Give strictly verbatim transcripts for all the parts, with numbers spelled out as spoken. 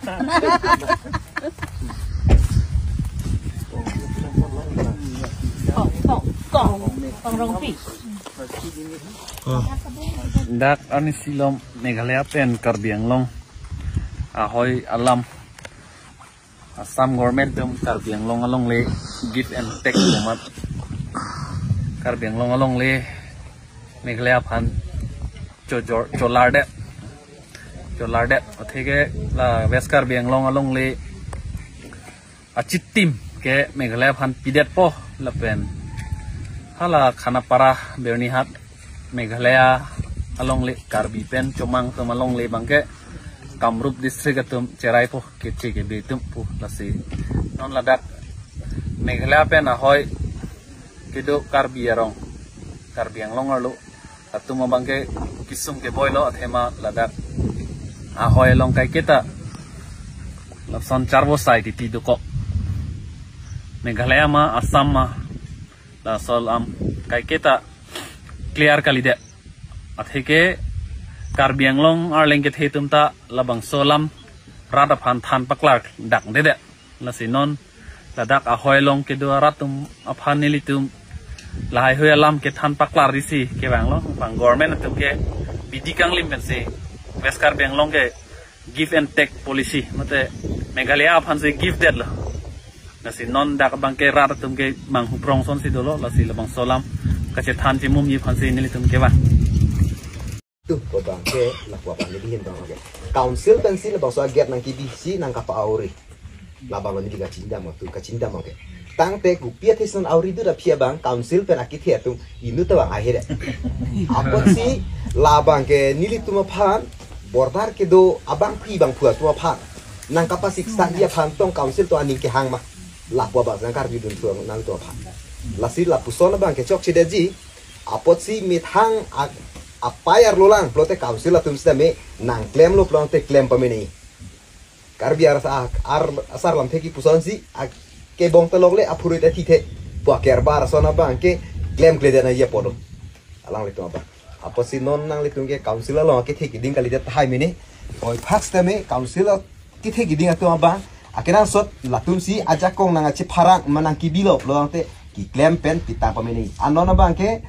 Kong, kong, kong, kong rongpi. Dak arni silom Meghalaya pen Karbi Anglong ahoi alam. Assam government atum Karbi Anglong alongle give and take amat. Karbi Anglong alongle Meghalaya aphan chojor, cholardet. Cholardet. Atheke la West Karbi Anglong alongle achitim ke Meghalaya aphan pidetpo lapen hala Khanapara, Byrnihat, Meghalaya alongle, Karbi pen chomang atum alongle abangke Kamrup district atum cheraipo, kethe kebe atum pu. Lasi non ladak Meghalaya pen ahoi kedo Karbi arong, Karbi Anglong arlo atum abangke kesung keboilo athema ladak ahoi along kaiketa lapuson charvo sai titi dokok. Meghalaya ma, Assam ma, laso alam kaiketa clear kalidet. Atheke Karbi Anglong arleng kethe atum ta labangso alam rat aphan than paklar dakdedet. Lasi non ladak ahoi along kedo arat atum aphan nelitum lahaihui alam kethan paklar isi kevanglo, bang government atum ke bidi kanglim pensi West Karbi Anglong ke give and take policy, mate Meghalaya aphansi give detlo. Lasi non dak abangke rat atum ke bang huprong asonsi dolo, lasi labangso alam kachethan chimumji aphansi nelitum kevang. Tu ko abangke lapu abang neli hin abang ke. Council pensi labangso a-gate nangkebisi nangkapa-auri. Labanglo neli kachinidam tu, kachinidam ke. Tangte kopi athe si non auri dut aphi abang council pen akethe atum inut abang ahere. Apotsi labangke nelitum aphan border kedo abangpi bangphu atum aphan nangkapasiksanji aphan tong council atum aning kehang ma. Lapu abang nangkarjudun thu nangtum aphan. Lasi lapuson abangke chokchedetji. Apotsi methang a, apai arlo lang pulote council atum sitame nangklemlo pulote klem pamene. Karbi ar, ar, asar lamthe kipusonsi a, kebong telok le aphurui ta thithe. Pu akerbar ason abangke klemkledet nangji apotlo. Alanglitum abang. Apotsi non nanglitum ke council along kethe keding kalidet tahai mene. Oi, first time council kethe keding atum abang akenangsot latumsi ajakong nangchepharang ma nangkebilo pulote keklem pen pitang pamene. Anon abangke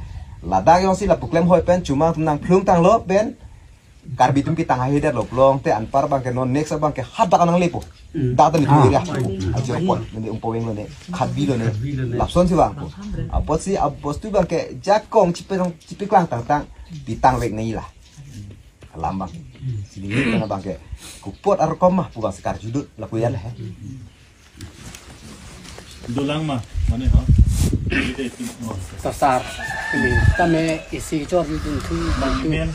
ladak jongsi lapu klem hoi pen chomang atum nangphlung tanglo pen Karbi atum pitang hahedetlo pulote anpar abangke non next abangke hadak nanglepo. Hmm. Dak ta ni Ah. Area. Ajo pon, ne Umpoveng lo ne, Khatbi lo ne. Khatbi lo ne. Lapusonsi vangpo. Apotsi abostu abangke jakong chipeklang, chipeklang tangtang pitang vek nangji la. Alam abang. Sini ni abangke kupot arkom ma pu abang si karjudun lapu ya le he. Dolang ma, mane ha? Ide itu. Tasar. Ini tame isi chor ni dun thu. Mane men.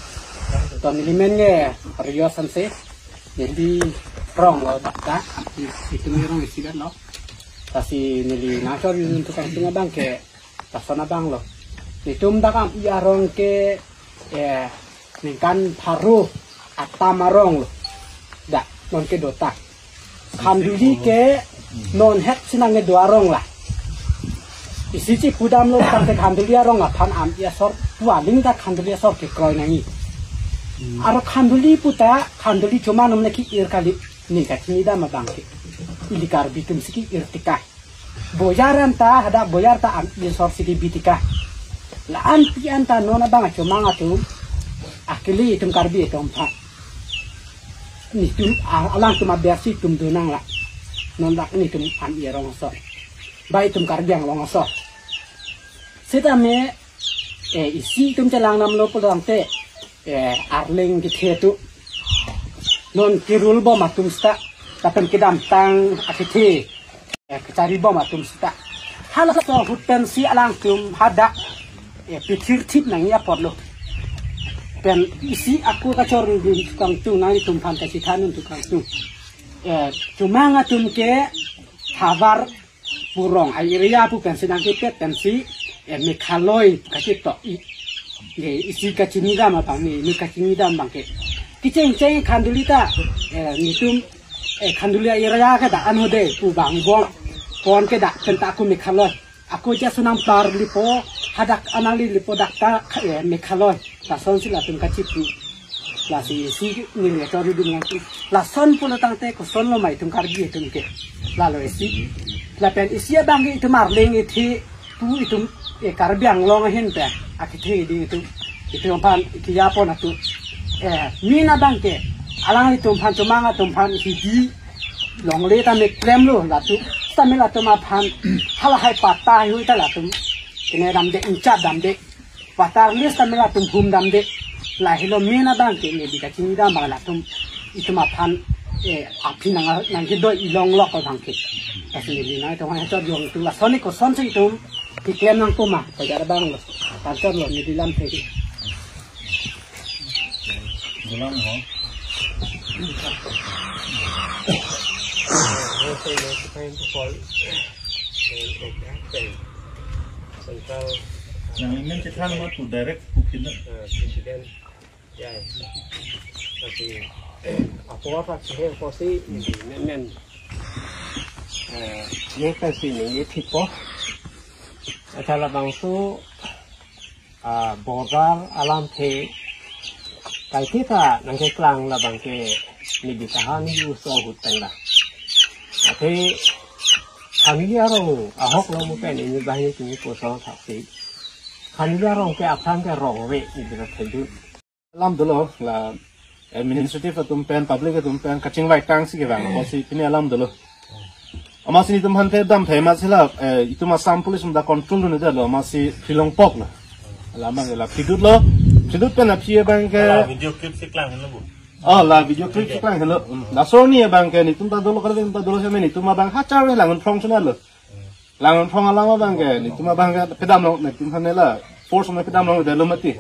Ton neli men ke Rio Sanse. Neli rong lo ta. Isi tu rong isi kan lo. Lasi neli nangchor ni dun thu kangtung abangke lason abang lo. Netum dak am-i arong ke, eh, ningkan pharo atam arong lo. Dak non kedo ta. Khanduli ke non het si nangkedo arong la. Isi chipudamlo tangte Khanduli arong aphan am-i asor pu aling ta Khanduli asor kekroi nangji. Aro Khanduli puta Khanduli chomang atum ne ke-ir kali, ne kachinidam abangke. Ili Karbi atumsi ke-ir teka. Boyar anta hadak boyar ta am-i asorsi kebi teka. La-an pi anta non abang achomang atum akili itum Karbi atum aphan. Netum a-, alangtum abersi itum donang la. Non dak netum am-i arong asor. Ba itum Karbi Anglong asor. Sitame, eh, isi itum chelang namlo pulotangte, eh, arleng kethe atum non kerul bom atum seta, lapen kedamtang akethe, eh, kachari bom atum seta. Halaso ahut pensi alangtum hadak, eh, pithirthip nangji apotlo. Pen isi ako kachor dun kangtung, nanglitum aphan kachethan dun kangtung. Eh, chomang atum ke havar pu rong a-area pu pensi nangkepet pensi, eh, Meghalaya kachetok i. Ye, isi kachinidam abang ne, ne kachinidam abangke. Kechengcheng Khanduli ta, eh, netum, eh, Khanduli area ke dak anhode pu bang bong. Pon ke dak pen ta ako Meghalaya. Ako ja sonam par lipo, hadak anang li lipo dak ta, eh, Meghalaya. Lasonsi latum kachipu. Lasi isi neli chorjudun nangtum. Lason pulo tangte kosonlo ma itum Karbi itum ke. Lalo isi. Lapen isi abang ke itum Arleng ithi pu itum, eh, Karbi Anglong ahin pen akethe ding itum, itum aphan kiya pon atum. Eh, min abang ke alanglitum aphan, chomang atum aphan hidi longle tame klemlo latum. Tame latum aphan halahai patta hui ta latum kene damde, incha damde. Patta arlis tame latum hum damde. Lahelo min abang ke neli kachinidam abang latum itum aphan, eh, aphi nang, nangkedoi ilong lok abang ke. Lasi neli nangtum aphan chorjudun, itum lason ni kosonsi itum keklem nangpo ma, pajar abang lo. Aphan chorlo neli lamthe. Gulang ho. Central. Nang imen chethan ma tu direct kukin na. Eh, President. Ya. Lasi, eh, apor tak sih, apor si, ini, men, men. Eh, ye kan si ini, ye tipo. Asal abang su, ah, border alamthe kaike ta nangkeklang labang ke neli tahan yu so ahut pen la. Athe kami arong ahok lo mu pen ini banghini kini kosong saksi. Kami arong ke aphan ke rong re neli ta thedun. Alam dolo la administrative atum pen, public atum pen kachingvai tangsi kevang, apotsi pini alam dolo. Amatsi netum aphan te damthai amatsi la, eh, itum Assam Police atum ta control dunde lo, amatsi philong pok lo. Alam abang la phidut lo, phidut pen aphi abang ke. La video clip si klang henlo bu. Oh, la video clip si klang henlo. Hmm. Laso arni abang ke netum ta dolo, kali netum ta dolo seme netum abang hajar we Langenphrong chonat lo. Langenphrong alam abang ke, netum abang ke pedam long, netum aphan la force me pedam longledet lo mati.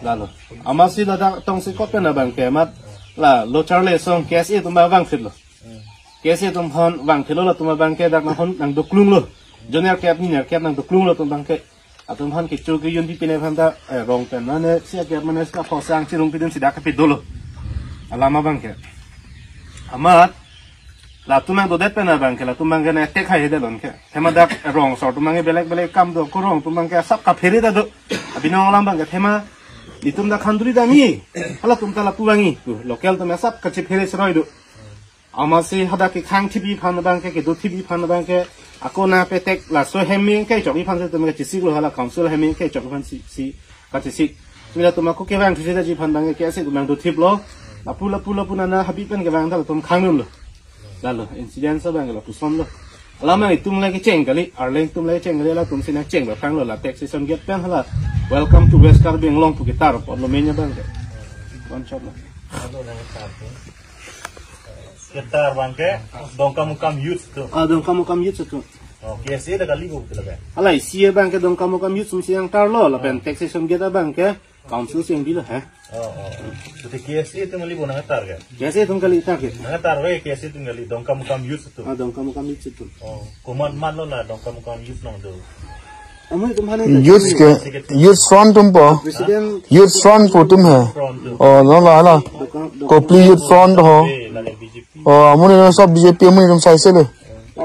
Lalo. Amatsi ladak tongsekot pen abang ke amat la lo charle song K S A atum abang vangphit lo. K S A atum aphan vangphit lo, latum abang ke dak nanghon nangduklung lo. Junior kep, junior kep nangduklung lo atum abang ke. Atum aphan kecho kejun pi pine aphan ta, eh, rong pen mane si akep mane si kaphosang chirung pidun si dak kepi dolo. Alam abang ke. Amat latum nangdodet pen abang ke, latum abang ke ne tek hai hedet lon ke. Thema dak rong asor atum abang ke belek belek kam do, ko rong atum abang ke asap kaphere ta do. Abinong alam abang ke thema netum dak khanduri dami. Halatum ta lapu abang i. Tu, local atum asap kachephere seroi do. Amatsi hadak kekhang thibi aphan abang ke, kedo thibi aphan abang ke, ako na petek laso heming ke chok aphan si atum kachesik lo, hala council heming ke chok aphan si, si kachesik. Mila atum ako kevang thusi daji aphan abang ke, K S A atum abang dothip lo. Lapu, lapu, lapu nana habit pen kevang ta latum khangdun lo. Lalo, incident abang ke lapuson lo. Alam abang itum le kecheng kali, Arleng atum le kecheng kali, latum si nangcheng ba khang lo, la taxation gate pen hala. Welcome to West Karbi Anglong pu ketar apot lo menya abang ke. One shot lo. Ketar abang ke Dongkamukam Youth atum. Ah, Dongkamukam Youth atum. Oh, K S A ta kali bu betul kan? Alai, isi abang ke Dongkamukam Youth atum si nangtar lo, lapen taxation gate abang ke council si nangbi lo, ha? Oh, oh. Jadi K S A atum kali bu nangtar ke? K S A atum kali tar ke. Nangtar we K S A atum kali, Dongkamukam Youth atum. Ah, Dongkamukam Youth atum. Oh, komat mat lo la Dongkamukam Youth along do. Amu atum aphan Youth ke, Youth Front atum po. President Youth Front pu atum he. Front atum. Oh, non la la. Dongkam, Dongkam Kopili Youth Front ho. Eh, la B J P. Oh, amonit atum sob B J P, amonit atum saise le.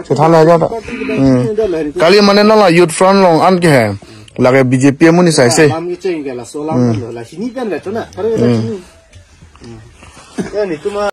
Chethan la jata. Hmm. Kali mane non la Youth Front along an ke he. Lake B J P amonit saise. Alam kecheng ke laso alam lo, la sini pen la chona. Kare la sini. Hmm. Ya, netum a-